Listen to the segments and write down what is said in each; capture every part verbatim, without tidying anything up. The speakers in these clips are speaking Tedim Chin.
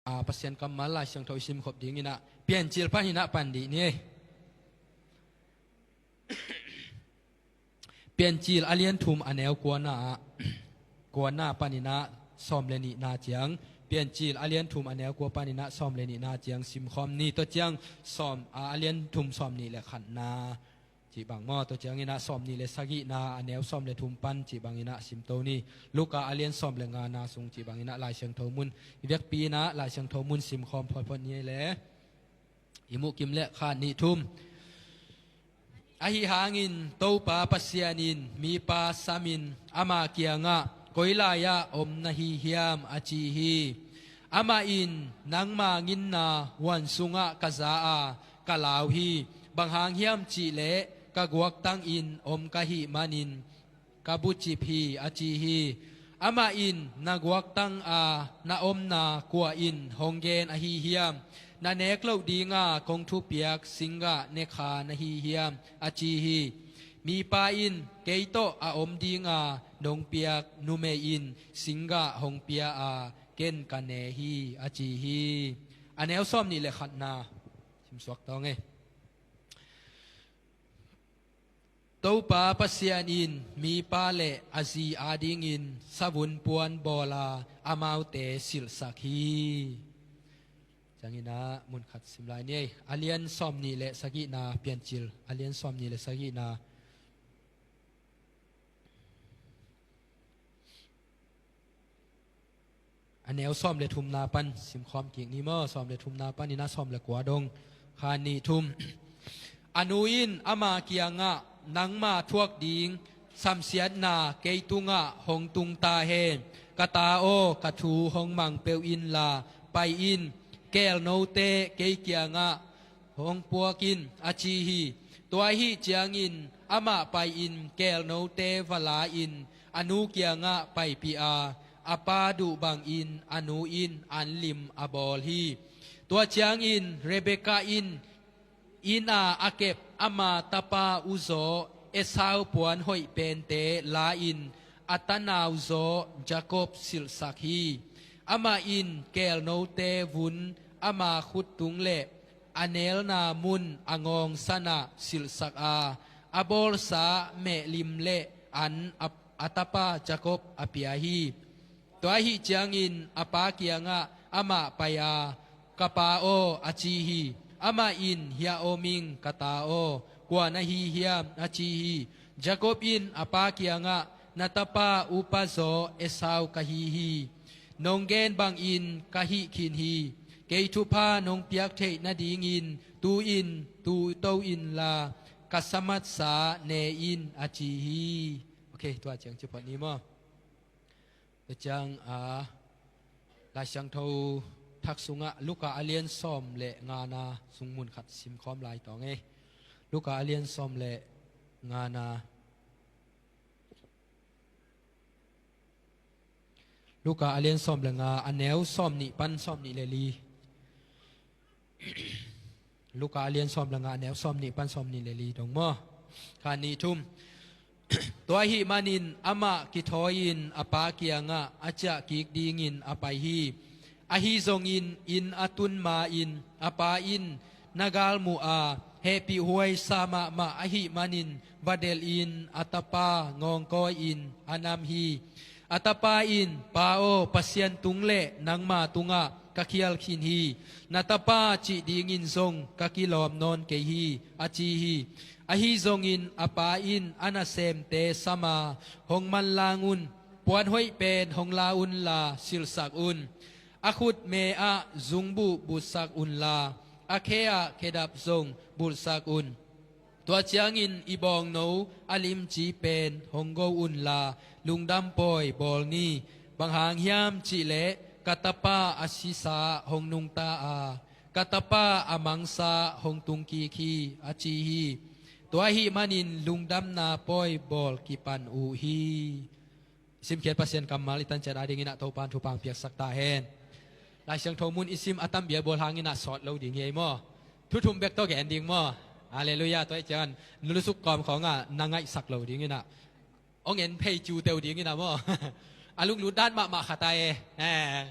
A, Pasian kammal Lai Siangtho i simkhop ding in ah, Piancil pan in ah pan dih ni. Piancil a lian thum a neu kuana ah, kuana pan in ah sawm le nihna ciang, Piancil a lian thum a neu kua pan in ah sawm le nihna ciang simkhawm ni. Tua ciang sawm, a, a lian thum sawm nih le khatna cih bang maw, tua ciang in ah sawm nih le sagihna a neu sawm le thum pan cih bang in ah simto ni. Luka a lian sawm le ngana sung cih bang in ah Lai Siangtho mun i vekpi in ah Lai Siangtho mun simkhawm photphot ni le. I muhkim le khat nih thum. Ahi hangin Topa Pasian in mipa samin ama kiangah, "Koi lai-ah om na hi hiam?" a ci hi. Amah in, "Nangma nginna huan sungah ka za a, ka lau hi. Bang hang hiam cihleh ka guaktangin om ka hih manin ka bucip hi," a ci hi. Amah in, "Na guaktang a na omna kua in hong gen ahi hiam? Na nek loh dinga kong thupiak singgah nekha na hi hiam?" a ci hi. Mipa in, "Kei tawh a om dinga nong piak numei in singgah hong pia a, ken ka ne hi," a ci hi. A neu sawm nih le khatna simsuak tawng e. Topa Pasian in mipa le a zi adingin savun puan bawl a, amaute silhsak hi. Ciangin ah mun khat sim lai ni ei. A lian sawm nih le sagihna, Piancil a lian sawm nih le sagihna, a neu sawm le thumna pan simkhawm kik ni maw. Sawm le thumna pan in ah sawm le kua dong, khat nih thum. A nu in ama kiangah, "Nangma thuak ding samsiatna kei tungah hong tung ta hen. Ka ta aw, ka thu hong mang peuh inla, pai in, keelnote kei kiangah hong puak in," a ci hi. Tua ahih ciangin amah pai-in keelnote va la-in a nu kiangah paipih a, a pa duh bangin a nu in anlim a bawl hi. Tua ciangin Rebekah in inn-a a kep ama tapa uzaw Esau puan hoih pente la-in a tanauzaw Jacob silhsak hi. Amah in keelnote vun ama khut tung le a nelna mun a ngawng sanah silhsak a, a bawlsa mehlim le an a, a tapa Jacob a pia hi. Tua ahih ciangin a pa kiangah amah pai a, "Ka pa aw," a ci hi. Amah in, "Hiah om ing, ka ta aw. Kua na hi hiam?" a ci hi. Jacob in a pa kiangah, "Na tapa upazaw Esau ka hi hi. Nong gen bangin ka hih khin hi. Kei thupha nong piak theih nadingin tu-in tu to inla, ka samatsa ne in," a ci hi. Ok, tua ciang ci phot ni maw. Tua ciang a, Lai Siangtho thak sungah Luka a lian sawm le ngana sung mun khat simkhawm lai tawng e. Luka a lian sawm le ngana. Luka a lian sawm le nga, a neu sawm nih pan sawm nih le li. Luka a lian sawm le nga, a neu sawm nih pan sawm nih le li dong maw. Khat nih thum. Tua ahih manin amah kithawi-in a pa kiangah a ciah kik dingin a pai hi. Ahi zongin inn a tun ma-in a pa in, "Na galmuh a, hehpihhuai sa mahmah ahih manin va delhin a tapa ngawngkawi-in a nam hi." A tapa in, "Pa aw, Pasian tung le nangma tungah ka khial khin hi. Na tapa cih dingin zong ka kilawm nawn kei hi," a ci hi. Ahi zongin a pa in a nasemte sam a, "Hong manlang un, puan hoih pen hong la unla silhsak un. A khut me-ah zungbuh butsak unla, a khe-ah khedap zong butsak un. Tua ciangin i bawngno a limci pen hong go unla, lungdam pawi bawl ni. Bang hang hiam cihleh ka tapa a sisa hong nungta a, ka tapa a mangsa hong tungkik hi," a ci hi. Tua ahih manin lungdamna pawi bawl kipan uh hi. Simkhiat Pasian kammal i tan ciat adingin ah Topa'n thupha piaksak ta hen. Lai Siangtho mun i sim a tam bialbual hangin ah sawt lo ding hi ei maw. Thu thum bek tawh gen ding maw. Halleluiah. Tua ahih ciangin nulusuk kawm khawngah na ngaihsak lo dingin ah, hong en phei ciuteu dingin ah maw. A lunglut dan mahmah khat a e. Eh.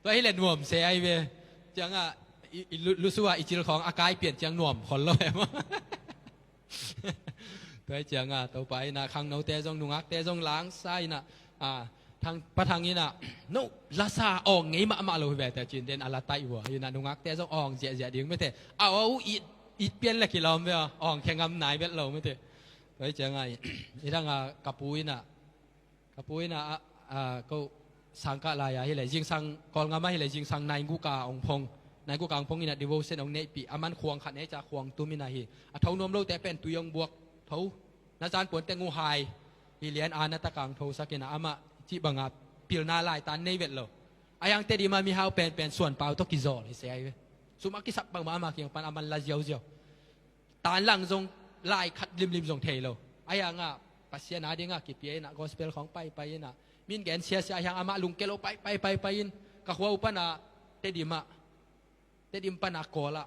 Tua hi le nuam se ai ve. Ciangah i, i lu-, lusu ah i cil khawng a kai pian ciang nuam khol lo em. Tua hi ciangah Topa in ah khangnote zong nungakte zong langsa in ah, ah, thang, Pa Thang in ah, no, lasa awng ngei mahmah lo hi ve te cin den a la taih vua. In ah nungakte zong awng ziahziah ding mete. A aw uh it, it pian le kilawm ve aw. Awng khia ngam nai vet lo mete. Tua hi ciangah i, i dangah ka pu in ah, ka pu in ah, ah, ah, ko sangkah lai-a hi le, zingsang Kawlngam ah hi le, zingsang nine guk a ong phong. Nine guk a ong phong in ah devotion ong neihpih. A man khuang khat nei ca khuang tum in ah hi. A tho nuam lote pen tui ong buak tho. Na zan puan teng uh hai. Hi lian a na ta kang tho sak in ah amah cih bangah pilna laitan nei vet lo. A hiang Tedim ah mihau penpen suanpau tawh kizawl hi se ai ve. Sum a kisap bangmah amah kiang pan a man la ziauziau. Tan lang zong lai khat limlim zong thei lo. A hiangah Pasian a dingah kipia in ah gospel khawng paipai in ah min gen siasia a hiang amah lungke lo paipai paipai in ka khua uh pan ah Tedim ah, Tedim pan ah Kawl ah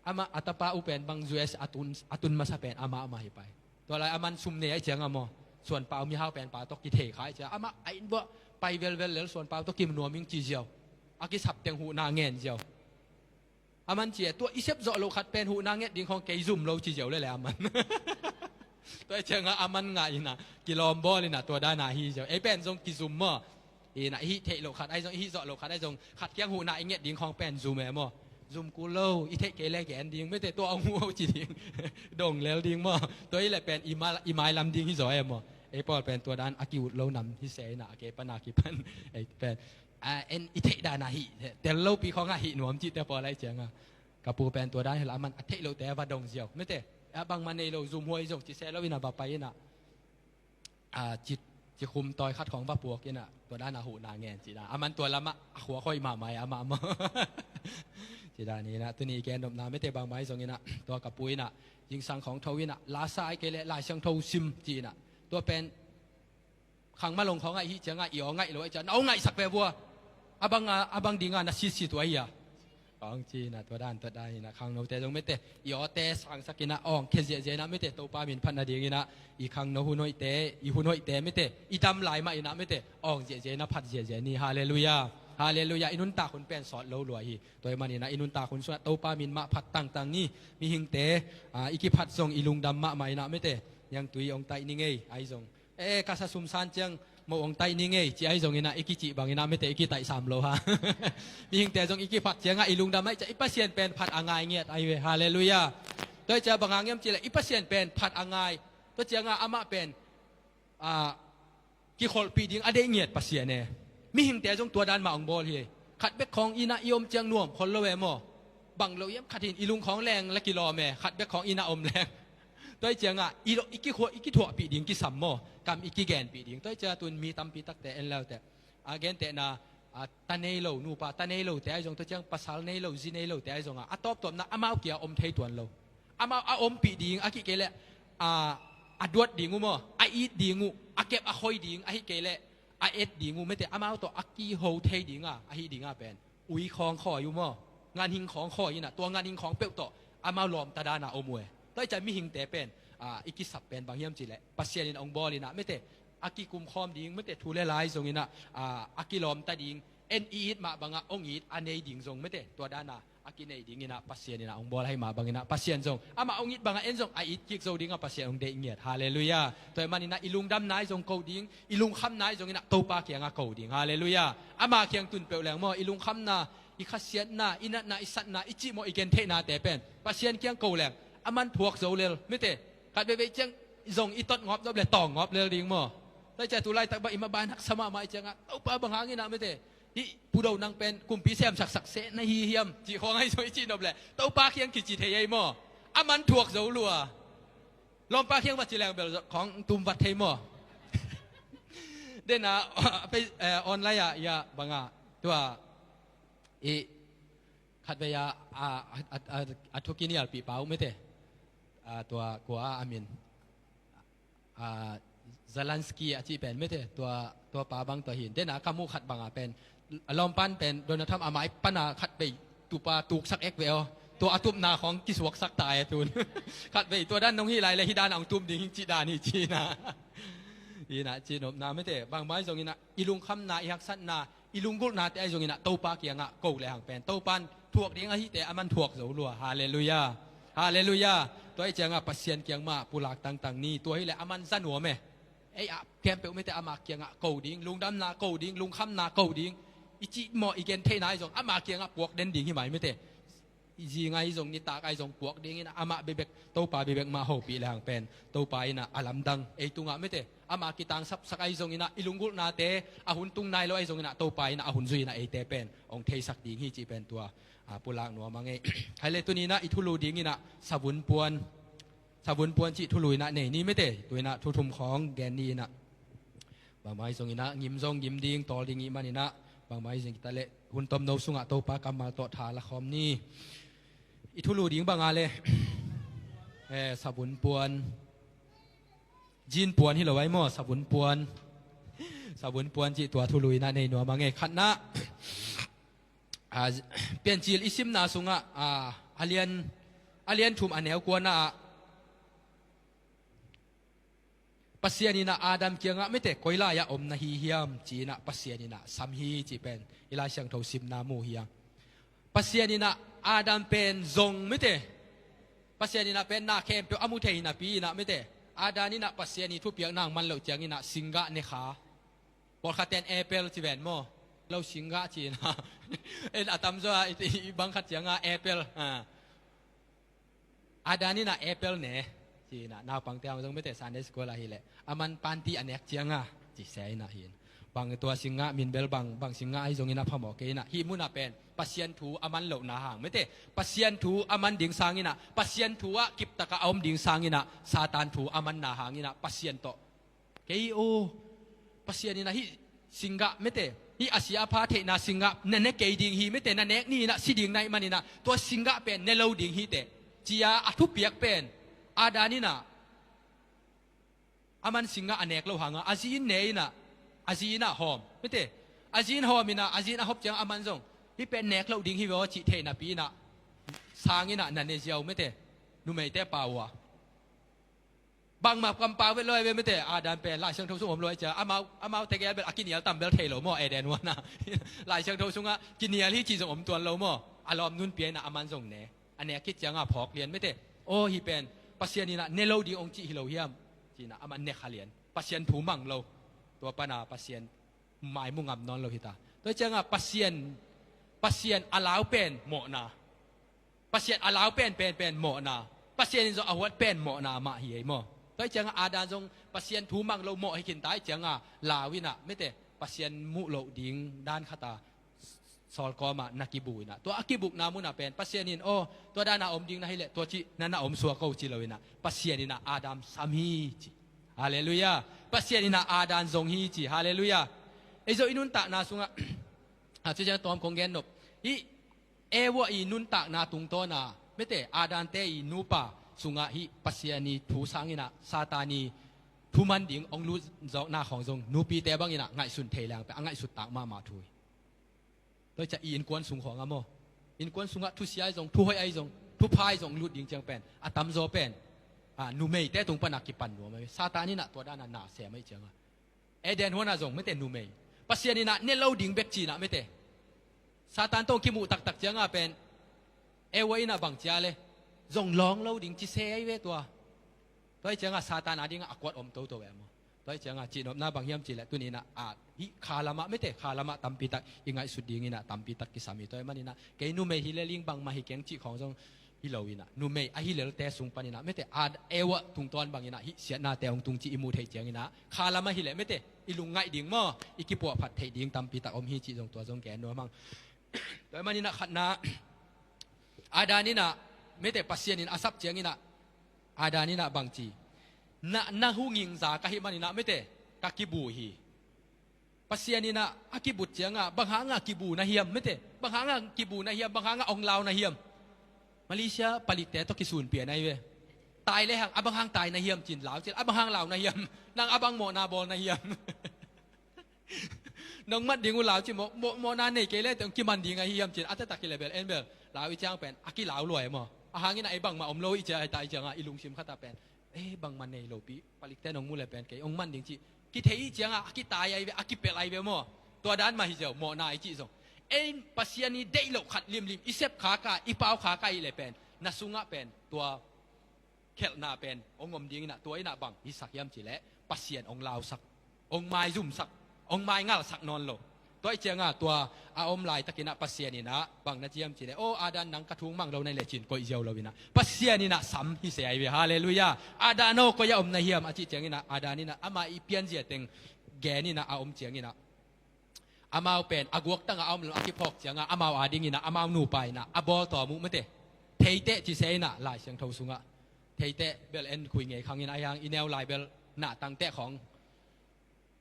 amah a tapa uh pen bang U S a tun, a tun masa pen amah amah hi pai. Tua lai a man sum nei ai ciangah maw, suanpau mihau pen pa tawh kithei kha ai ciangah amah a inn buah pai velvel lel suanpau tawh kim nuam ing ci ziau. A kisap teng huhna ngen ziau. A man ci e, tua i sep zawh loh khat pen huhna nget ding khawng kei zum lo ci ziau lele a man. Tua hi ciangah a man ngah in ah kilawm bawl in ah tua dan a hi ziau. Ei pen zong kizum maw. In ah i hih theih loh khat ai zong, i hih zawh loh khat ai zong, khat kiang huhna i nget ding khawng pen zum e maw. Zum kul lo, i theih kei le gen ding mete, tua ong huh ci ding. Dong lel ding maw. Tua hi le pen i ma-, i mailam ding hi zaw e maw. Ei pawl pen tua dan a ki-ut lo nam hi se in ah a kei pan a kipan. Ei pen a, en i theih dan a hih tel lopi khawngah hih nuam cihte pawl ai ciangah ka pu pen tua dan hi la a man a theih lohte a va dong ziau mete. A bangmah nei lo, zum huai zong ci se lo in ah va pai in ah, a, ci, ci khum tawi khat khawng va puak in ah tua dan a huhna ngen ci dan a man tua lamah a khuak hoih mahmah e amah maw. Ci dan in ah tuni i gen nopna mete bangmah ai zong in ah tua ka pu in ah zingsang khawng tho in ah lasa ai kei le Lai Siangtho sim ci in ah tua pen khang malong khawng ah i hih ciangah i aw ngaih lo ai ciah na aw ngaihsak ve vua. A bang a, a bang dingah na sitsit uh ahi a. Kawng ci in ah tua dan tua dan in ah khangnote zong mete i awte sangsak in ah awng khia ziahziah in ah mete Topa min phat nading in ah i khangno hun hoihte, i hun hoihte mete i dam lai mah in ah mete awng ziahziah in ah phat ziahziah ni. Halleluiah. Halleluiah. I nuntak hun pen sawt lo lua hi. Tua hi man in ah i nuntak hun sungah Topa min mah phat tangtang ni. Mihingte, ah, i kiphat zong i lungdam mahmah in ah mete niangtui ong taih ni ngei ai zong. Eh, ka sa sumsan ciang mo ong taih ni ngei ci ai zong in ah i kicih bang in ah mete i kitaih sam lo ha. Mihingte zong i kiphat ciangah i lungdam ai ciah i Pasian pen phat a ngai ngiat ai ve. Halleluiah. Tua hi ciah bang hang hiam cih leh i Pasian pen phat a ngai. Tua ciangah amah pen, ah, kikholhpih ding a deih ngiat Pasian e. Mihingte zong tua dan mah ong bawl hi. Khat bek khawng in ah i om ciang nuam khol lo e maw. Bang lo hiam khat in i lung khawng leng la kilawm e, khat bek khawng in ah om leng. Tua hi ciangah i lo, i kikhuah, i kithuahpih ding kisam maw, kam i kigenpih ding. Tua hi ciangah tun mi tampi takte en leute a gentehna, a, ta nei lo, nupa ta nei lote ai zong, tua ciang pasal nei lo, zi nei lote ai zongah a tawptawpna amau kia om thei tuan lo. Amau a ompih ding a kih kei leh, a, a duat ding uh maw, a it ding uh, a kep a khoi ding, ahi kei leh a et ding uh mete amau tawh a kiho thei dingah, ahi dingah pen ui khawng khawi uh maw, nganhing khawng khawi in ah tua nganhing khawng peuh tawh amau lawmta dan a om uh e. Tua hi ciah mihingte pen, a, i kisap pen bang hiam cih leh Pasian in ong bawl in ah mete a kikum khawm ding mete thu le lai zong in ah, a, a kilawmta ding, en i it mah bangah ong it a nei ding zong mete tua dan a a kinei ding in ah Pasian in ah ong bawl ahi mah bang in ah Pasian zong amah ong it bangah en zong a it kik zo dingah Pasian ong deih ngiat. Halleluiah. Tua hi man in ah i lungdam nai zong ko ding, i lungkham nai zong in ah Topa kiangah ko ding. Halleluiah. Ama kiang tun peuh leng maw, i lungkhamna, i khasiatna, i natna, i satna, i cihmawh, i gentheihnate pen Pasian kiang ko leng a man thuak zo lel mete. Khat veivei ciang zong i tot ngawp nop le tawng ngawp lel ding maw. Tua hi ciah tu laitak bang i maban haksa mahmah i ciangah Topa bang hang in ah mete hih Pu Do nang pen kumpi semsaksak seh na hi hiam cih khawng ahi zong i cih nop leh Topa kiang kici thei ei maw. A man thuak zo lua. Lawmpa kiang va ci leng bel khawng tum vat thei maw. Dena, eh, online ah, ya, banga, tua, i, khatvei a, a, a, a, a thu kinialpih pa uh mete. A, tua, kua a min. A, Zelensky a cih pen mete, tua, tua pa bang tua hin. Dena ka muh khat banga pen, a lawmpan pen, Donald Trump a mai pana khatvei tupa tuksak ek ve aw. Tua a tupna khawng kisuaksak ta e tun. Khatvei tua dan nong hih lai le hih dan a hong tup ding hing cih dan hi cihna. Hina cih nopna mete, bangmai zong ina, i lungkhamna, i haksatna, i lunggulhnate ahi zongin ah Topa kiangah ko le hang pen Topan thuak ding ahite aman thuak zo lua. Halleluiah. Halleluiah. Tua ahih ciangah Pasian kiang mah pulak tangtang ni. Tua hileh aman za nuam e. Ei, a khempeuh mite ama kiangah ko ding, lungdamna ko ding, lungkhamna ko ding, i cih mawh i gen theihna ahi zong ama kiangah puak den ding hi mai mite. I zi ngai zong, nitak ahi zong puak dingin ah amah bebek, Topa bebek mah hopih le hang pen Topa in ah a lamdang ei tungah mite, ama kitangsapsak ahi zongin ah i lunggulhnate a hun tung nai lo ahi zongin ah Topa in ah a hun zui in ah eite pen hong theisak ding hi cih pen tua, a, pulak nuam a ngei. Hai le tuni in ah i thulu dingin ah savun puan, savun puan cih thulu in ah nei ni mite. Tu in ah thu thum khawng gen ni in ah, bangmah ahi zongin ah ngim zong ngim ding, tawl ding i hih manin ah, bangmah ahi zong kita leh hun tomno sungah Topa kammal tawh tha la khawm ni. I thulu ding banga le, eh, savun puan, zin puan hi lo ai maw, savun puan, savun puan cih tua thulu in ah nei nuam a ngei. Khatna, a, Piancil i simna sungah, a, a lian, a lian thum a neu kuana ah Pasian in ah Adam kiangah mite, koi lai-ah om na hi hiam ci-in ah Pasian in ah sam hi cih pen i Lai Siangtho simna mu hi a. Pasian in ah Adam pen zong mite, Pasian in ah pen na khempeuh a mu thei napi in ah mite, Adam in ah Pasian ii thupiakna hong man loh ciangin ah singgah ne kha. Pawlkhatte in apple ci ven maw? Lo, singgah ci-in ah. En a tamzaw a i, i bang khat ciangah apple, a. Adam in ah apple ne ci-in ah, naupangte hong zong mite Sunday school ah hileh aman panty a nek ciangah ci se in ah hi in. Bang tua singgah min bel bang, bang singgah ahi zongin ah phamawh kei in ah, hih munah pen Pasian thu a man lohna hang mite, Pasian thu a man ding sangin ah, Pasian thu ah kiptak a om ding sangin ah Satan thu a manna hangin ah Pasian tawh kei aw, Pasian in ah hih singgah mite, hih a sia a pha theihna singgah na ne kei ding hi mite, na nek ni in ah si ding na hih manin ah tua singgah pen ne lo ding hi teh, ci-a a thupiak pen Adam in ah aman singgah a nek loh hangah a zi in ne in ah, a zi in ah hawm mite, a zi in hawm in ah, a zi in a hop ciang aman zong hih pen nek loh ding hi ve aw cih theih napi in ah sang in ah na ne ziau mite, numeite pau a. Bangmah kampau vet lo ai ve mite, Adam pen Lai Siangtho sung om lo ai cia, amau, amau tegel bel a kinial tam bel thei lo maw, Eden huan ah. Lai Siangtho sungah kinial hi cih zong om tuan lo maw, a lawm nun pia in ah aman zong ne. A nek khit ciangah phawk lian mite. Aw, hih pen Pasian in ah ne lo ding hong cih hi lo hiam ci-in ah aman ne kha lian. Pasian thu mang lo. Tua pana Pasian maimu ngam nawn lo hi ta. Tua ciangah Pasian, Pasian a lau pen mawhna, Pasian a lau pen, pen, pen mawhna, Pasian in zong a huat pen mawhna mah hi ei maw? Tua ciangah Adam zong Pasian thu mang lo mawh hi khin ta ciangah lau in ah mite, Pasian muh loh ding dan khat a sawl kawmah na kibu in ah, tua a kibukna munah pen Pasian in, aw, tua dana om ding na hileh tua cih na na om suak o ci lo in ah, Pasian in ah Adam sam hi ci. Halleluiah. Pasian in ah Adam zong hi ci. Halleluiah. Ei zong i nuntakna sungah, a, cuciang tawm kong gen nop. Hih Eva ii nuntakna tungtawna mite, Adam-te ii nupa sungah hih Pasian ii thu sangin ah Satan ii thuman ding hong lut zawkna khawng zong nupite bangin ah ngaihsun thei leng pen a ngaihsut tak mahmah thu hi. Tua hi ciah i innkuan sung khawng ah maw, innkuan sungah thusia ahi zong, thuhoih ahi zong, thupha ahi zong lut ding ciang pen a tamzaw pen, a, numeite tung panah kipan nuam ahi. Satan in ah tua dana na sem ahi ciangah, Eden huan ah zong mite numei, Pasian in ah ne lo ding bek ci-in ah mite, Satan tawh kimuh taktak ciangah pen Eva in ah bang cia le, zong lawng lo ding ci se ahi ve tua. Tua hi ciangah Satan a dingah a kuat om toto ve maw? Tua hi ciangah cihnopna bang hiam cihleh tuni in ah, a, hih kha lamah mite, kha lamah tampitak i ngaihsut dingin ah tampitak kisam hi. Tua ahih manin ah kei numei hi lel ing, bangmah hi keng cih khawng zong hi lo in ah, numei a hi lelte sung panin ah mite, Ad-, Eva tungtawn bangin ah hih siatnate hong tung cih i muh theih ciangin ah, kha lamah hileh mite, i lungngaih ding maw, i kipuahphat theih ding tampitak om hi cih zong tua zong gen nuam hang. Tua ahih manin ah khatna, Adam in ah mite, Pasian in a sap ciangin ah, Adam in ah bang ci? Na, na hunging za ka hih manin ah mite, ka kibu hi. Pasian in ah a kibut ciangah bang hangah kibu na hiam mite, bang hangah kibu na hiam, bang hangah hong lau na hiam? Malaysia palikte tawh kisunpia na hi ve. Tai lehang a bang hang tai na hiam ci-in lau ci leh, a bang hang lau na hiam? Nang a bang mawhna bawl na hiam? Nong mat ding uh lau ci, mawh, mawh, mawhna nei kei leh teng kiman ding ahi hiam ci-in a taktak hi leh bel, en bel, lau i ciang pen a kilau lua e maw. A hangin ah ei bangmah om lo i cia, ei tai ciangah i lungsim khatah pen, ei, bangmah nei lopi, palikte nong mu leh pen kei hong man ding cih kithei i ciangah a kitai ahi ve, a kipelh ahi ve maw. Tua dan mah hi ziau, mawhna i cih zong. Ei Pasian i deih loh khat limlim i sep khak a, i pau khak a i le pen, na sungah pen tua khelhna pen hong om ding inah, tua inah bang hisak hiam cih leh Pasian hong lausak, hong maizumsak, hong maingalsak nawn lo. Tua i cianga tua a om laitakinah Pasian inah bang na ci hiam cih leh, "Aw Adam, nang ka thu mang lo na hi leh," ci-in koih ziau lo inah Pasian inah sam hi se ai ve. Halleluiah. "Adam aw, koi ah om na hiam?" a cih cianginah Adam inah ama i pianzia teng gen inah a om cianginah amau pen a guaktangah a om lo, a kiphawk ciangah amau adinginah amau nupa inah a bawltawm uh mete. Theiteh ci se inah Lai Siangtho sungah, theiteh bel en khui ngei khang inah, a hiang i neu lai bel nahtangteh khawng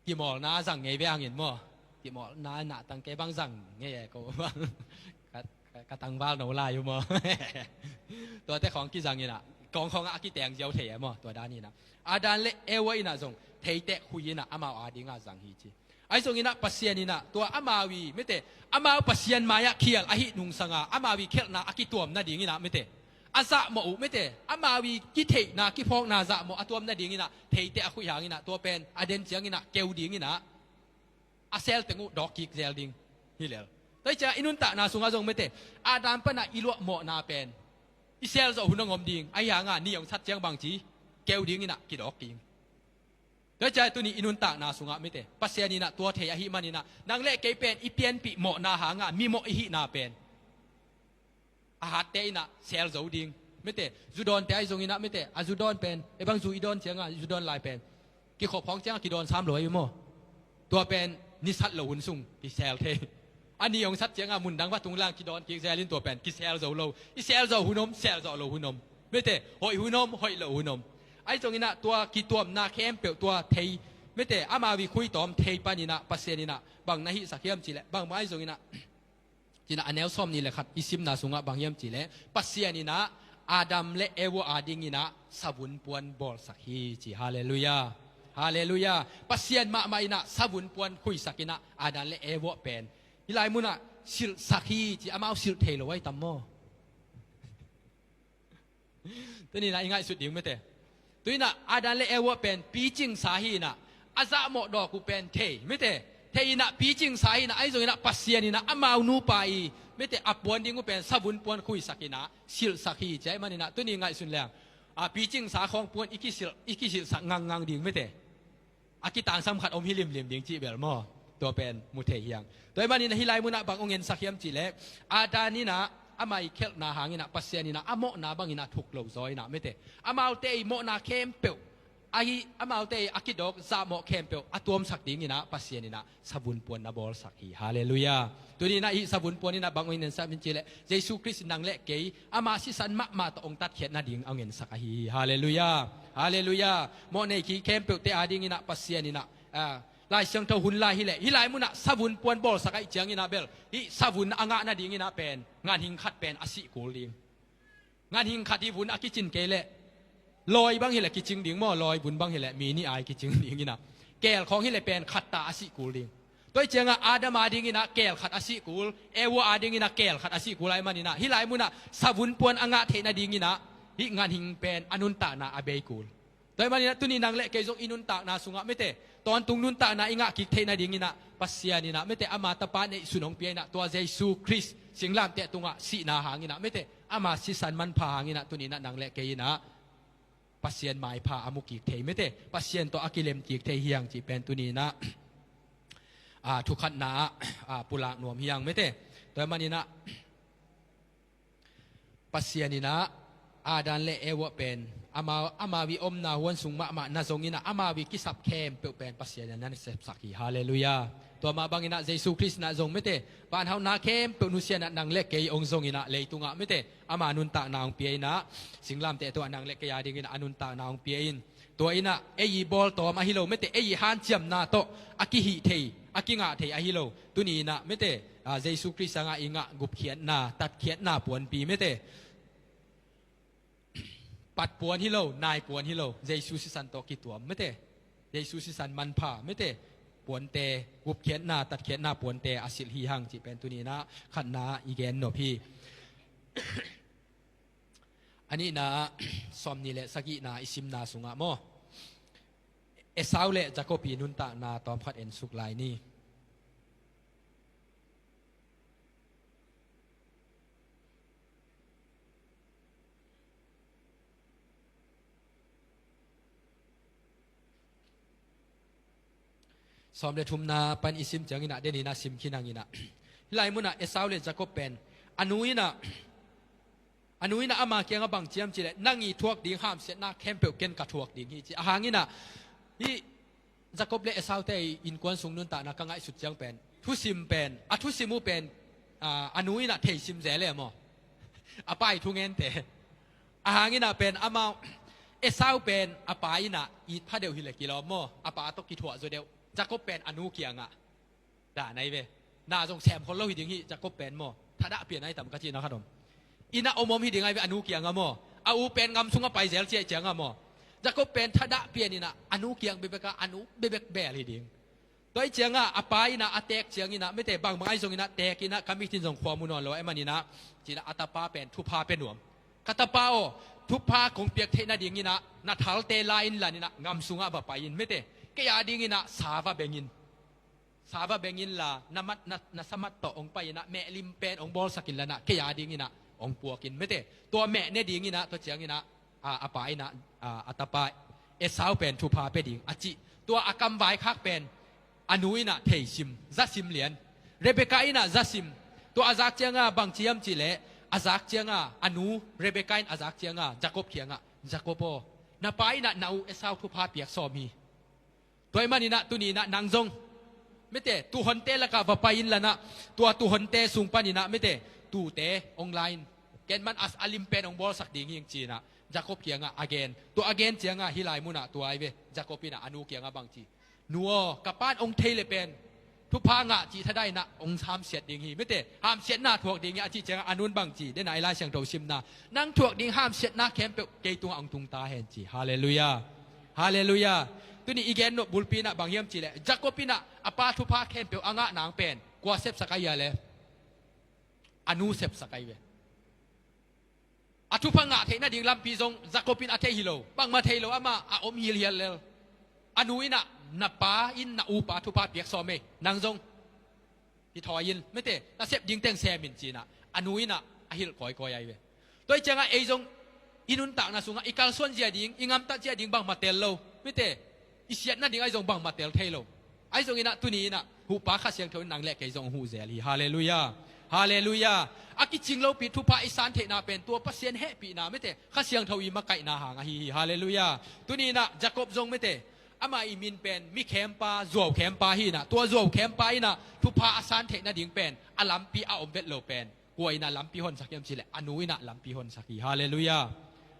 kimawlna zang ngei ve hangin maw. Kimawlna nahtang kei bang zang ngei e ko bang. Ka, ka, ka tangval no lai uh maw. Tuate khawng kizang inah kawng khawngah a kiteng ziau thei e maw, tua dan inah. Adam le Eva inah zong theiteh khui inah amau adingah zang hi ci. Ahi zonginah Pasian inah tua amau i mete, amau Pasian mai-ah khial ahi nungsanga amau i khelhna a kituam nadinginah mete, a zahmawh uh mete, amau i kitheihna kiphawkna zahmawh a tuam nadinginah theiteh a khuih hanginah tua pen a den cianginah keu dinginah a sel teng uh dawk kik zel ding hi lel. Tua hi ciah i nuntakna sungah zong mete, Adam panah i luah mawhna pen i sel zawh hun hong om ding, ahi hanga ni hong sat ciang bangci keu dinginah kidawk ding. Tua ciah tuni i nuntakna sungah mete, Pasian inah tua thei ahi maninah nang le kei pen i pianpih mawhna hanga mimawh i hihna pen a hatte inah sel zo ding. Mete, zu dawnte ahi zonginah mete, a zu dawn pen, ei bang zu i dawn cianga zu dawn lai pen kikhop khawng cianga kidawn sam lo ahi maw. Tua pen ni sat lo hun sung kisel thei. A ni hong sat cianga mundang va tung lang kidawn kik zelin tua pen kisel zo lo. I sel zo hun om, sel zo lo hun om. Mete, hoih hun om, hoih lo hun om. Ahi zonginah tua kituamna khempeuh tua thei, mete, amau i khuitawm thei paninah Pasian inah bang na hihsak hiam cih leh, bangmah ahi zonginah cinah a neu sawm nih le khat i simna sungah bang hiam cih leh, Pasian inah Adam le Eva adinginah savun puan bawlsak hi ci. Halleluiah. Halleluiah. Pasian mahmah inah savun puan khuisak inah Adam le Eva pen hih lai munah silhsak hi ci. Amau silh thei lo ahi tam maw? Tuninah i ngaihsut ding mete. Tuinah Adam le Eva pen picingsa hi inah a zahmawh dawk uh pen thei mete. Thei inah picingsa hi inah ahi zonginah Pasian inah amau nupa i mete a puan ding uh pen savun puan khuisak inah silhsak hi ci. Ahi maninah tuni ngaihsun leng, a, picingsa khawng puan i kisilh, i kisilhsak ngangngang ding mete. A kitangsam khat om hi limlim ding cih bel maw. Tua pen mu thei hiang. Tua ahi maninah hih lai munah bang hong ensak hiam cih leh, Adam inah amah i khelhna hanginah Pasian inah a mawhna banginah thuk lo zaw inah mete, amaute i mawhna khempeuh ahi, amaute i a kidawk zahmawh khempeuh a tuamsak dinginah Pasian inah savun puan na bawlsak hi. Halleluiah. Tuninah hih savun puan inah bang hong ensak hiam cih leh, Jesu Khrist nang le kei ama sisan mahmah tawh hong tatkhiat nading a hong ensak ahi hi. Halleluiah. Halleluiah. Mawhnei khi khempeuhte adinginah Pasian inah, a, Lai Siangtho hun lai hileh hih lai munah savun puan bawlsak ahi cianginah bel hih savun a ngah nadinginah pen ganhing khat pen a sih kul ding. Ganhing khat hih vun a kicin kei leh lawi bang hileh kicing ding maw, lawi vun bang hileh mi nih ai kicing dinginah keel khawng hileh pen khat ta a sih kul ding. Tua hi ciangah Adam adinginah keel khat a sih kul, Eva adinginah keel khat a sih kul ahi maninah hih lai munah savun puan a ngah theih nadinginah hih ganhing pen a nuntakna a bei kul. Tua ahi maninah tuni nang le kei zong i nuntakna sungah mete, tawntung nuntakna i ngah kik theih nadinginah Pasian inah mete ama tapa neihsun hong pia inah tua Jesu Khrist singlamteh tungah sihna hanginah mete ama sisan manpha hanginah tuninah nang le kei inah Pasian maipha a mu kik thei mete, Pasian tawh a kilem kik thei hiang cih pen tuninah, a, thukhatna ah, a, pulak nuam hiang mete. Tua ahi maninah Pasian inah Adam le Eva pen amau, amau i omna huan sung mahmah na zonginah amau i kisap khempeuh pen Pasian inah na sepsak hi. Halleluiah. Tua mah banginah Jesu Khrist inah zong mete, vanhauhna khempeuh nusianah nang le kei hong zonginah leitungah mete ama nuntakna hong pia inah singlamteh tungah nang le kei adinginah a nuntakna hong pia in. Tua inah ei i bawltawm ahi lo mete, ei i hanciamna tawh a kihih thei, a kingah thei ahi lo. Tuni inah mete, a, Jesu Khrist sangah i ngah gupkhiatna, tatkhiatna puanpi mete, pat puan hi lo, nai puan hi lo, Jesu sisan tawh kituam mete, Jesu sisan manpha mete puante, gupkhiatna, tatkhiatna puante a silh hi hang cih pen tuni inah khatna i gen nop hi. A nihna ah, sawmnih le sagihna i simna sungah maw, Esau le Jacob i nuntakna tawmkhat ensuk lai ni. Sawm le thumna pan i sim cianginah, deninah sim khin hanginah, hih lai munah Esau le Jacob pen a nu inah, a nu inah ama kiangah bang ci hiam cihleh, nang i thuak ding hamsiatna khempeuh ken ka thuak ding hi ci. Ahanginah hih Jacob le Esau te i innkuan sung nuntakna ka ngaihsut ciang pen, thusim pen, a thusim uh pen, a, a nu inah theisim zel e maw? A pa i thungente. Ahanginah pen amau, Esau pen a pa inah it pha deuh hileh kilawm maw? A pa tawh kithuah zaw deuh. Jacob pen a nu kiangah, dah nai ve, na zong sem khol lo hi ding hi, Jacob pen maw? Thadah pian ai tam ka cihna khat om. Inah om om hi ding ai ve, a nu kiangah maw? A u pen ngam sungah pai zel ciah ciangah maw? Jacob pen thadah pian inah a nu kiang bekbekah, a nu bekbek bel hi ding. Tua ih ciangah a pa inah a teek cianginah, mete, bangbang ai zonginah teek inah, ka mitin zong khua mu nawn lo e maninah, cinah a tapa pen thupha pia nuam. Ka tapa aw, thupha kong piak theih nadinginah na thalte la in laninah ngam sungah va pai in, mete, kei a dinginah sa va beng in. Sa va beng inla, na mat, na, na samat tawh hong pai inah, mehlim pen hong bawlsak in lanah, kei a dinginah hong puak in, mete. Tua meh ne dinginah, tua cianginah, a, a pa inah, a, a tapa Esau pen thupha pia ding a cih. Tua a kam vaikhak pen a nu inah theisim, zasim lian. Rebekah inah zasim. Tua a zak ciangah bang ci hiam cihleh, a zak ciangah, a nu Rebekah in a zak ciangah Jacob kiangah, Jacob aw, na pa inah na u Esau thupha piak sawm hi. Tua ih maninah tuninah nang zong, mete, tuuhonte lakah va pai in lanah, tua tuuhonte sung paninah, mete, tuute hong la in. Ken man a, a lim pen hong bawlsak ding hing cinah Jacob kiangah a gen. Tua a gen ciangah hih lai munah tua ai ve, Jacob inah a nu kiangah bang ci, nu aw, ka pan hong thei le pen thupha ngah cih thadah inah hong hamsiat ding hi, mete, hamsiatna thuak ding hi a cih ciangah a nun bang ci, dena i Lai Siangtho simna, nang thuak ding hamsiatna khempeuh kei tungah hong tung ta hen ci. Halleluiah. Halleluiah. Tuni i gen nop bulpi inah bang hiam cihleh, Jacob inah a pa thupha khempeuh a ngah nang pen kua sepsak ai a le, a nu sepsak ai ve. A thupha ngah theih nading lampi zong Jacob in a thei hi lo, bangmah thei lo, amah a om hilhial lel. A nu inah na pa in na upa thupha piak sawm ei, nang zong hi thawi in, mete, na sep ding teng sem in cinah a nu inah a hilh kawikawi ai ve. Tua ih ciangah ei zong i nuntakna sungah i kalsuan zia ding, i ngamtat zia ding bangmah tel lo, mete, i siat nading ai zong bangmah tel thei lo. Ai zonginah tuni inah huhpa Kha Siangtho in nang le kei zong huh zel hi. Halleluiah. Halleluiah. A kicing lopi thupha i san theihna pen tua Pasian hehpihna, mete, Kha Siangtho i makaihna hang ahi hi. Halleluiah. Tuni inah Jacob zong, mete, amah i min pen mi khempa, zuau khempa hi inah, tua zuau khempa inah thupha a san theih nading pen a lampi a om vet lo pen kua inah lampi honsak hiam cihleh, a nu inah lampi honsak hi. Halleluiah.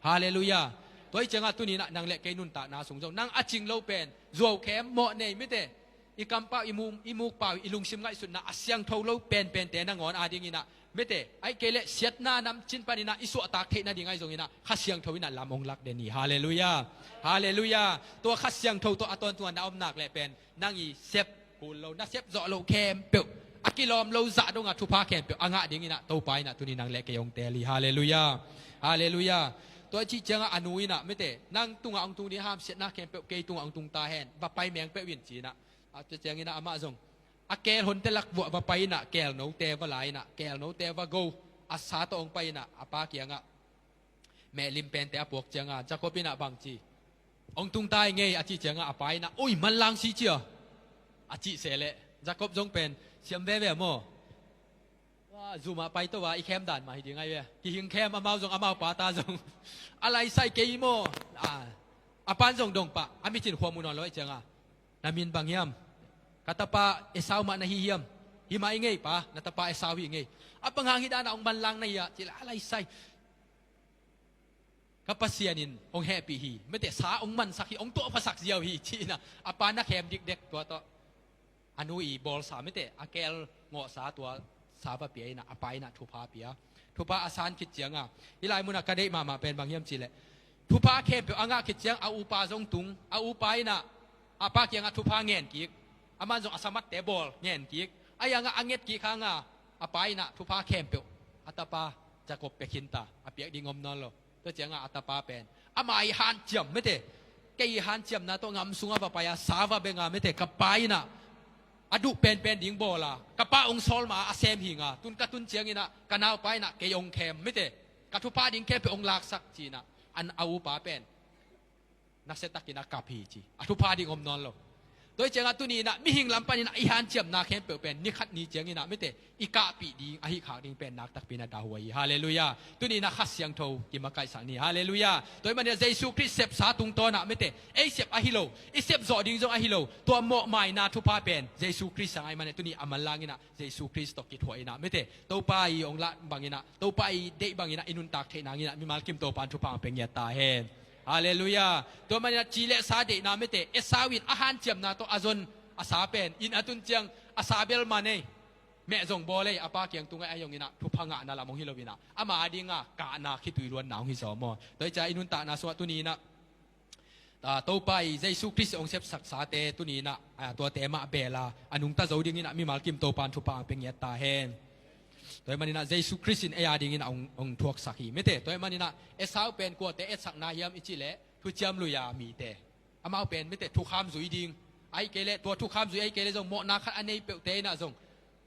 Halleluiah. Tua ih ciangah tuni inah nang le kei nuntakna sung zong nang a cing lo pen zuau khem, mawh nei, mete, i kampau, i mu, i mukpau, i lungsim ngaihsutna a siangtho lo penpente nangawn a dinginah, mete, aih kei le siatna namcin paninah i suahtak theih nading ai zonginah Kha Siangtho inah lam hong lak den hi. Halleluiah. Halleluiah. Tua Kha Siangtho tawh a tawntungah na om nak le pen nang i sep kul lo, na sep zawh lo khempeuh, a kilawm lo zah dongah thupha khempeuh a ngah dinginah Topa inah tuni nang le kei hong teel hi. Halleluiah. Halleluiah. Tua cih ciangah a nu inah, mete, nang tungah hong tung ding hamsiatna khempeuh kei tungah hong tung ta hen, va pai mengpeuh in cinah. A tua cianginah amah zong a keel honte lak vuah va pai inah keel note va la inah, keel note va go, a sa tawh hong pai inah a pa kiangah mehlim pente a puak ciangah Jacob inah bang ci, hong tung ta i ngei a cih ciangah a pa inah, ui, manlang si cia, a cih sehleh Jacob zong pen siam veve maw? Tua zumah pai to a i khem dan mah hi ding ai ve. Kihing khem, amau zong amau pa ta zong a laisai kei maw? A, a pan zong dong pah, a micin khua mu nawn lo aih ciangah, na min bang hiam? Ka tapa Esau mah na hi hiam? Hi mah i ngei pa, na tapa Esau hi i ngei. A bang hang hih danah hong manlang na hi ah, cihleh a laisai, ka Pasian in hong hehpih hi, mete, sa hong mansak hi, hong tuahphasak ziau hi, ci inah a pa na khem dikdek tua tawh a nu i bawlsa, mete, a keel ngawhsa tua sa va pia inah a pa inah thupha pia. Thupha a san khit ciangah hih lai munah ka deih mahmah pen bang hiam cihleh, thupha khempeuh a ngah khit ciang a upa zong tung, a upa inah a pa kiangah thupha ngen kik. Aman zong a samatte bawl ngen kik. A iangah a nget kik hangah a pa inah thupha khempeuh a tapa Jacob pia khinta, a piak ding om nawn lo. Tua ciangah a tapa pen ama i hanciam, mete, kei i hanciamna tawh ngam sungah va pai a, sa va beng a, mete, ka pa inah a duh penpen ding bawl a, ka pa hong sawl ma a sem hinga, tun ka tun cianginah ka naupa inah kei hong khem, mete, ka thupha ding khempeuh hong laksak, cinah an a upa pen nasia takin a kap hi ci. A thupha ding om nawn lo. Tua hi ciangah tuni inah mihing lam paninah i hanciamna khempeuh pen ni khat ni cianginah mite i kahpih ding, ahi khak ding pen naktakpi inah dahhuai hi. Halleluiah. Tuni inah Kha Siangtho kimakaihsak ni. Halleluiah. Tua hi maninah Jesu Khrist sepsa tungtawnah mite ei sep ahi lo, i sepzawh ding zong ahi lo, tua mawhmaina thupha pen Jesu Khrist sang ahi maninah tuni a manlang inah Jesu Khrist tawh kithuah inah mite Topa i ong lah banginah, Topa i deih banginah i nuntak theih nanginah mimal kim Topa in thupha ong pia ngiat ta hen. Halleluiah. Tua maninah ci le sa deihna mite Esau in a hanciamna tawh a zon a sa pen inn a tun ciang a sa bel man ei, meh zong bawl ei, a pa kiang tung ei, ahi zonginah thupha ngahna lam hong hi loinah ama adinga kahna khitui luanna hong hi zaw maw? Tua hi ciah i nuntakna sungah tuni inah Topa i Jesu Khrist ong sepsaksate tuni inah tuate mah bela a nungta zo dinginah mimal kim Topa in thupha ong pia ngiat ta hen. Tua hi maninah Jesu Khrist in ei a dinginah ong, ong thuaksak hi mite. Tua hi maninah Esau pen kuate etsakna hiam i cih leh thuciam lui-a mite, amau pen mite thukham zui ding ahi kei leh, tua thukham zui ahi kei leh zong mawhna khat a nei peuhte inah zong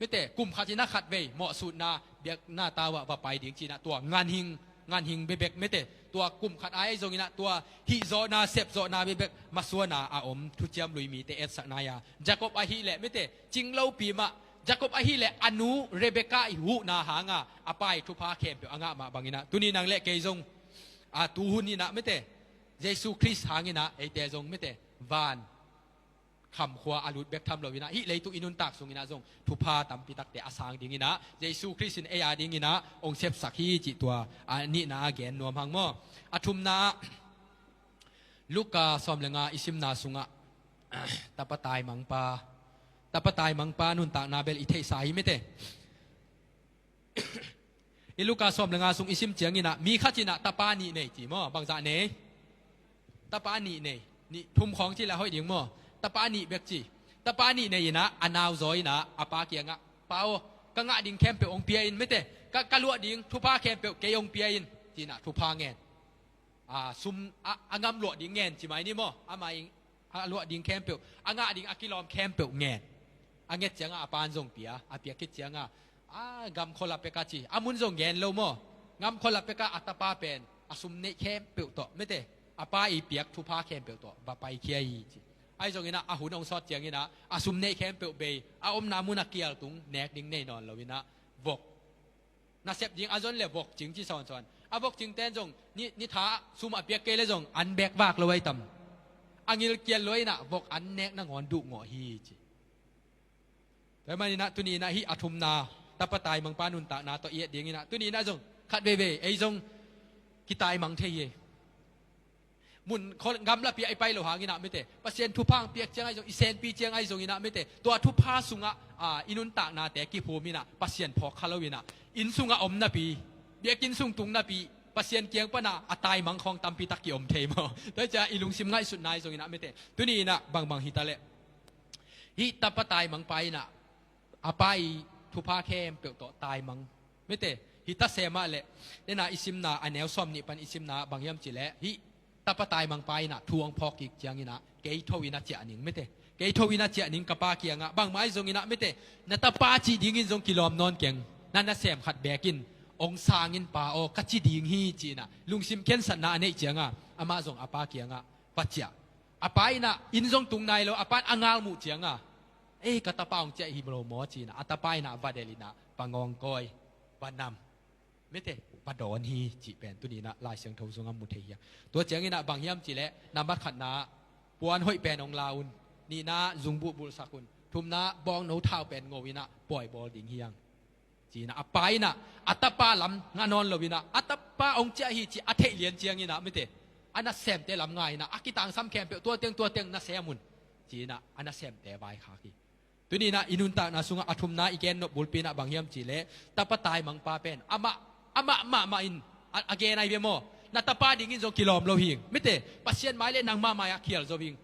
mite kum khat inah khat vei mawhsutna biakna tau ah va pai ding cinah tua nganhing, nganhing bekbek mite tua kum khat a ei zonginah tua hihzawhna sepzawhna bekbek masuana a om thuciam lui mite etsakna ia Jacob ahileh mite cinglopi mah, Jacob ahileh a nu Rebekah i huhna hanga a pa i thupha khempeuh a ngah mah banginah tuni nang le kei zong a tuhun inah mite Jesu Khrist hanginah eite zong mite van khamkhua a lut bek tham loinah hih leitung i nuntak sunginah zong thupha tampi takte a sang dinginah Jesu Khrist in ei a dinginah ong sepsak hi cih tua a nihna a gen nuam hang maw? A thumna ah Luka sawm le nga i simna sungah tapa taimangpa, tapa taimangpa nuntakna bel i theihsa hi mite. I Luka sawm le nga sung i sim cianginah mi khat inah tapa nih nei ci maw? Bangzah nei? Tapa nih nei. Nih thum khawng ci le hoih ding maw? Tapa nih bek ci. Tapa nih nei inah a nau zaw inah a pa kiangah, Pa aw, ka ngah ding khempeuh ong pia in mite, ka, ka luah ding thupha khempeuh kei ong pia in, cinah thupha ngen. A sum a, a ngam luah ding ngen ci mai ni maw? Amah in a luah ding khempeuh, a ngah ding a kilawm khempeuh ngen. A nget ciangah a pan zong pia, a piak khit ciangah a gam khualap peka ci, a mun zong gen lo maw? Gam khualap peka a tapa pen a sum neih khempeuh tawh mite a pa i piak thupha khempeuh tawh va paikhia hi ci. Ahi zonginah a hun ong sawt cianginah a sum neih khempeuh bei, a omna mun a kial tung nek ding nei nawn loinah vok nasep ding a zon le vok cing ci sawnsawn. A vok cingten zong ni, ni tha sum a piak kei le zong an bek vak lo ai tam. A ngilkial luai inah vok an nek nangawn duhngawh hi ci. Tua hi maninah tuni inah hih a thumna tapa taimangpa nuntakna tawh i et dinginah tuni inah zong khat veivei ei zong kitaimang thei hi. Mun khaw gamlapi ah i pai lo hanginah mite Pasian thupha ang piak ciang ahi zong, i senpi ciang ahi zonginah mite tua thupha sungah a, i nuntaknate kiphuminah Pasian phawk kha loinah inn sungah om napi, biakinn sung tung napi Pasian kiang panah a taimang khawng tampi tak kiom thei maw? Tua hi ciah i lungsim ngaihsutna ahi zonginah mite tuni inah bangbang hita leh hih tapa taimangpa inah a pa i thupha khempeuh tawh taimang mite hih ta semah leh, dena i simna a neu sawm nih pan i simna bang hiam cileh hih tapa taimangpa inah thu hong phawk kik cianginah kei tho inah ciah ning mite. Kei tho inah ciah ning ka pa kiangah bangmah ahi zonginah mite na tapa cih dingin zong kilawm nawn keng. Na nasem khat bekin hong sangin pa aw ka ci ding hi ci-inah lungsim khensatna a neih ciangah amah zong a pa kiangah va ciah. A pa inah inn zong tung nai lo, a pan a ngal muh ciangah ei ka tapa hong ciah hi lo maw ci-inah a tapa inah va del inah va ngawngkawi, va nam mite va dawn hi cih pen tuni inah Lai Siangtho sungah mu thei hi a. Tua cianginah bang hiam cileh nambat khatna puan hoih pen hong la un, nihna zung bulhbulhsak un, thumna bawngno thau pen ngo inah pawi bawl ding hi hang. Ci-inah a pa inah a tapa lam ngah nawn lo inah a tapa hong ciah hi cih a theih lian cianginah mite a nasemte lam nga inah a kitangsam khempeuh tua teng tua teng nasem un ci-inah a nasemte vaikhak hi. Tuni inah i nuntakna sungah a thumna i gen nop bulpi inah bang hiam cileh tapa taimangpa pen amah, amah mahmah in a, a gen ahi ve maw? Na tapa dingin zong kilawm lo hing mite, Pasian mai le nangmah mai-ah khial zo hing.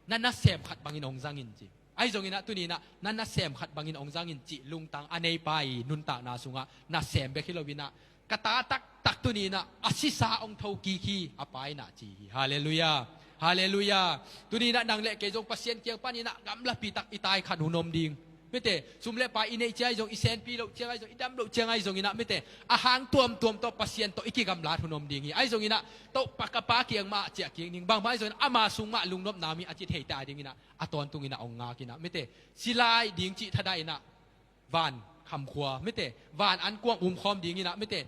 Na nasem khat bangin hong zangin ci. Ahi zonginah tuni inah na nasem khat bangin hong zangin cih lungtang a neipa i nuntakna sungah nasem bek hi lo inah ka ta taktak tuni inah a sisa hong thokik hi a pa inah ci hi. Halleluiah. Halleluiah. Tuni inah nang le kei zong Pasian kiang paninah gamlapi tak i tai khat hun om ding. Mite, sum le pai i neih ciang ahi zong, i senpi loh ciang ahi zong, i dam loh ciang ahi zong inah, mite, a hang tuamtuam tawh Pasian tawh i kigamlat hun om ding hi. Ahi zong inah, Topa ka Pa kiang mah ciah kik ning, bangmah ahi zong inah, ama sung mah lungnopna mi a ci thei ta ding inah, a tawntung inah ong ngak inah, mite, silai ding cih thadah inah, van khamkhua, mite, van ankuang umkhawm ding inah, mite,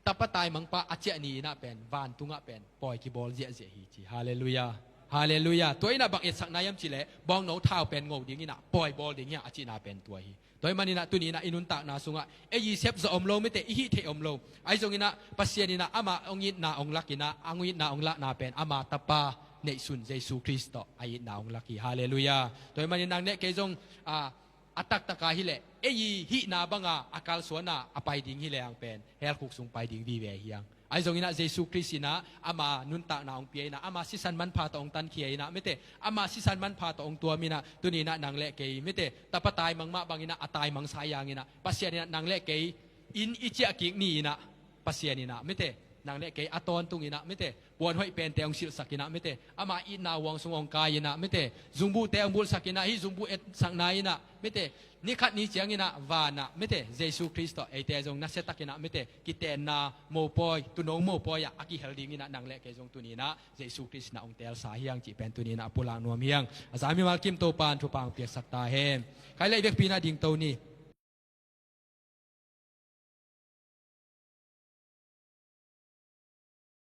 tapa taimangpa a ciah ni inah pen, vantungah pen pawi kibawl ziahziah hi ci. Halleluiah. Halleluiah. Tua inah bang etsakna hiam cih leh, bawngno thau pen ngo ding inah pawi bawl ding hi a cihna pen tua hi. Tua ahih man inah tuni inah i nuntakna sungah ei i sep zawh om lo, mite, i hih theih om lo. Ahi zong inah Pasian inah ama hong itna hong lak inah, hong itna hong lahna pen ama tapa neihsun Jesu Khrist tawh a itna hong lak hi. Halleluiah. Tua ahih man inah nang le kei zong, a, a taktaka hi leh, ei i hihna banga a kalsuana a pai ding hi leh ang pen hell khuk sung pai ding vive hi ang. Ahi zong inah Jesu Khrist inah ama nuntakna hong pia inah, ama sisan manpha tawh hong tankhia inah, mite, ama sisan manpha tawh hong tuam inah, tuni inah nang le kei, mite, tapa taimang mah bang inah a taimangsa hi ang inah, Pasian inah nang le kei in i ciah kik ni inah, Pasian inah, mite, nang le kei a tawntung inah, mite, puan hoih pente hong silhsak inah, mite, ama itna huang sung hong kai inah, mite, zungbuhte hong bulhsak inah, hih zungbuh etsakna inah, mite, ni khat ni ciang inah vanah, mite, Jesu Khrist tawh eite zong nasiatak inah, mite, kitenna mopawi, tuuno mopawi ah a kihel ding inah nang le kei zong tuni inah Jesu Khrist inah hong teelsa hi ang cih pen tuni inah a pulak nuam hi ang. A za mimal kim Topa in thupha hong piaksak ta hen. Khai le i vekpi inah dingto ni.